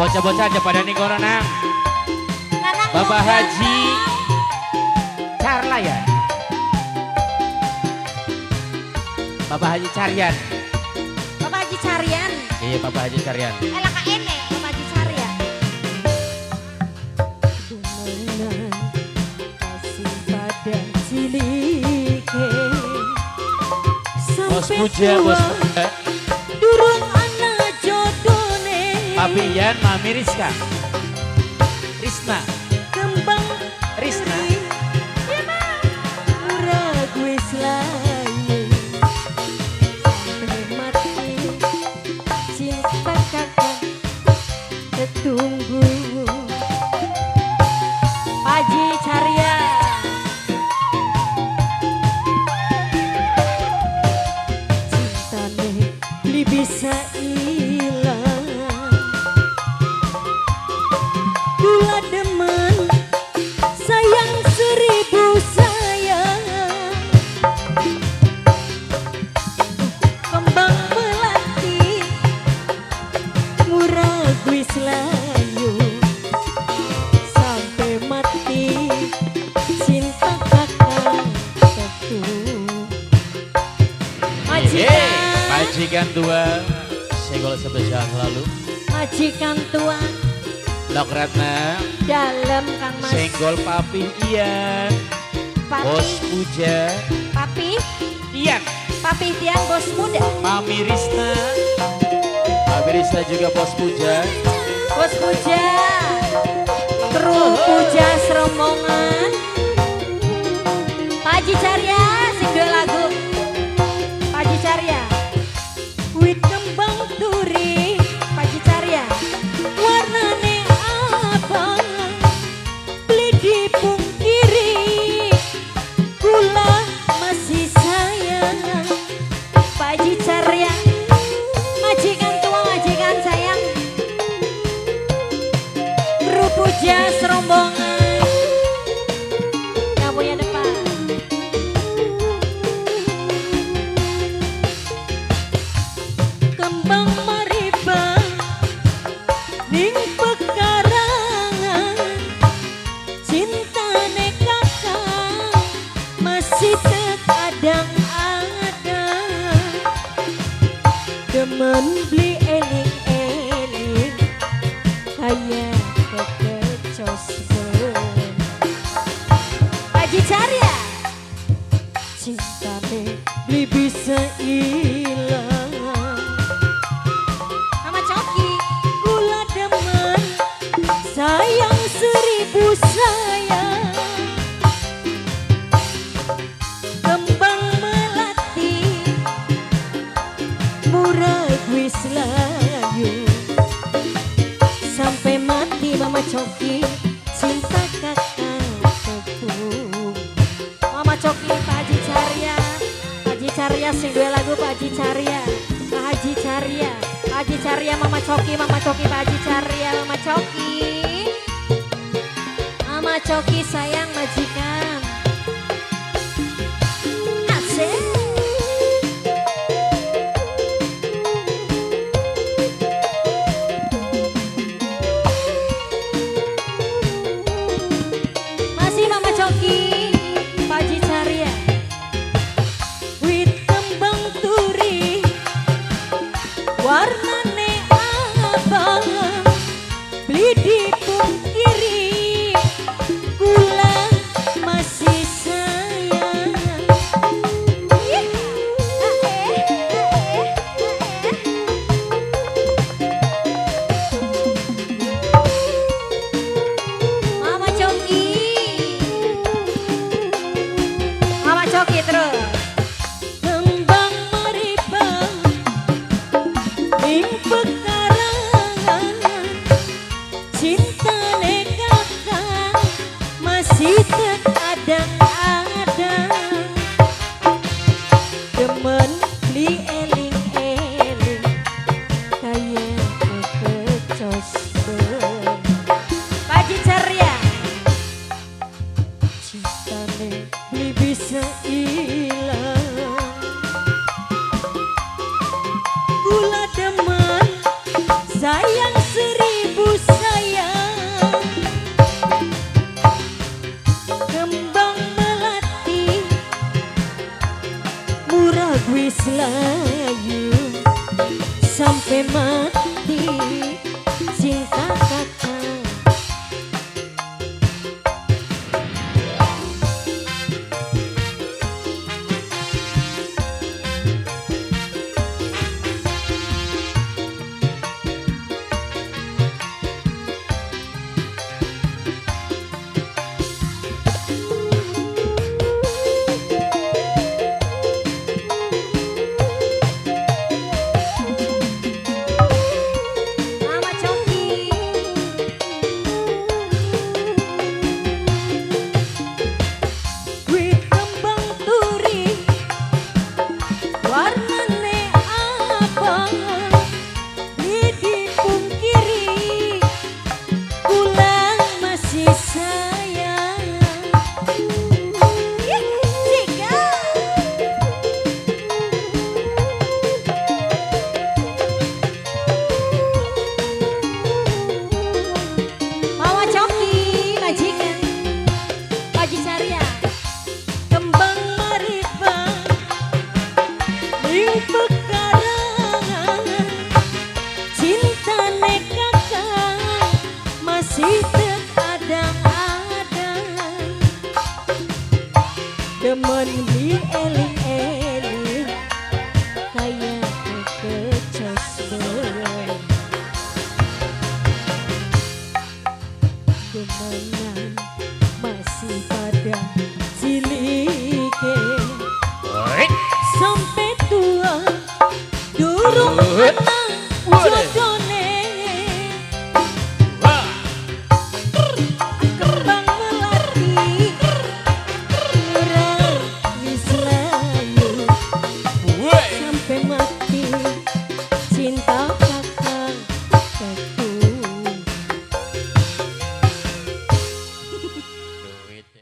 Bocah-bocah aja pada ning kono nang. Nanang. Bapak mau Haji ganteng. Carla ya. Bapak Haji Carian. Bapak Haji Carian. Iya, Bapak Haji Carian. Eh, laka ene Bapak Haji Carian. Demenan kasih pada cilike. Bos Sampai Puja, Bos tua Puja. durung ana jodone. Papi Ian, Mami Rizka. Risna. Kembang Risna. Murah gue selayu. Sampai mati cinta kakak ketunggu. Haji Carian. Cintane beli bisa ilang. Kula demen sayang seribu sayang. Kembang melati murah gue selayu. Sampai mati cinta kakak tetunggu. Majikan. Hey, majikan tua. Senggol spesial selalu. Majikan tua. Lok Ratna. Dalem Kang Mas. Senggol Papi Ian. Papi. Bos Puja. Papi. Ian. Papi Tian bos muda. Mami Risna. Mami Risna juga Bos Puja. Bos Puja. Kru Puja serombongan. Pak Haji Carya sing dua lagu. Pak Haji Carya. Wit kembang turi Pak Haji Carya. Warnane abang beli dipungkiri. Kula masih sayang. Pak Haji Carya. Majikan tua, majikan sayang. Kru Puja serombongan. Yang punya depan. Kembang mariba ning pekarangan. Cintane kakak masih terkadang ada. Demen beli eling-eling kaya kekecos ben. Pak Haji Carya. Cintane beli bisa ilang. Mama Coki. Kula demen sayang seribu sayang. Kembang melati murah wis layu. Sampai mati Mama Coki cinta kakak tepung. Mama Coki, Pak Haji Carya. Pak Haji Carya sing dua lagu Pak Haji Carya. Pak Haji Carya. Pak Haji Carya, Mama Coki, Mama Coki, Pak Haji Carya, Mama Coki. Mama Coki sayang majikan. Asik. Masih Mama Coki, Pak Haji Carya. Wit kembang turi warnane abang beli dipungkiri. Kula masih sayang. Ih, ah, eh, ah, eh, ah, eh. Mama Coki. Mama Coki terus. Kembang mariba ing pekarangan. Cintane kakak masih terkadang ada. Demen beli eling-eling kaya kekecos ben. Pak Haji Carya. Cintane beli bisa ilang. Kula demen Sampai mati cinta kakang. Mama Coki. Wit kembang turi warnane abang, beli dipungkiri kula masih sayang. Jika. Mama Coki, majikan. Pak Haji Carya. Kembang marifah ning pekarangan, cintane kakang masih terada-ada. Demen di eling-eling kaya kecos bengi. Demenan masih pada cilike, sampai tua durung ana jodone. Kembang melati murah wis layu, sampai mati cinta kakang.